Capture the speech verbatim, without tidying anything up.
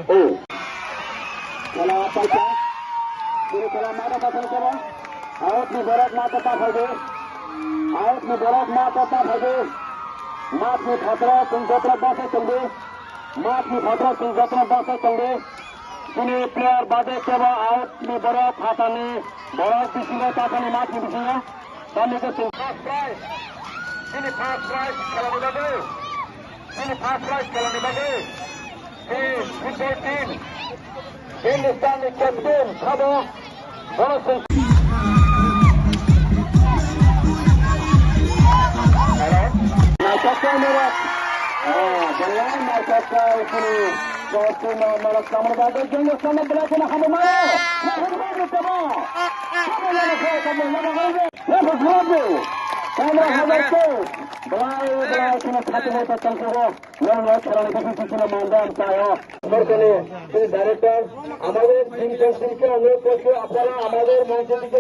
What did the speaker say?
Oh. Kela paita. Kini kela mata paita kela. Out ni borok mata paita de. Out ni borok mata paita de. Mat ni phatro tung jotra basa tungde. Mat ni phatro tung jotra basa tungde. Kini player bade keba out ni borok phatani borok bisingo tasani mat ni bisingo. Tamni ke tung first prize. Kini first prize kela ni bagwi. Ini first prize kela ni bagwi. Ini football team. Hindustan ni captain sabo. Bono se. Hello. Naisakkai norok. Ah, belai naisakkai sini. Kosti no norok samar bagwi jenggo sama belai kono habo mano. Habo mano tamo. Habo mano ko tamo. Habo mano ko. Belai belai sini satu meter tangkoro. Yang lihat sekarang itu sisi sini mandam saya. Director, আমাদের জিম সেন্টারকে অনুরোধ করছি, আপনারা আমাদের মঞ্চের দিকে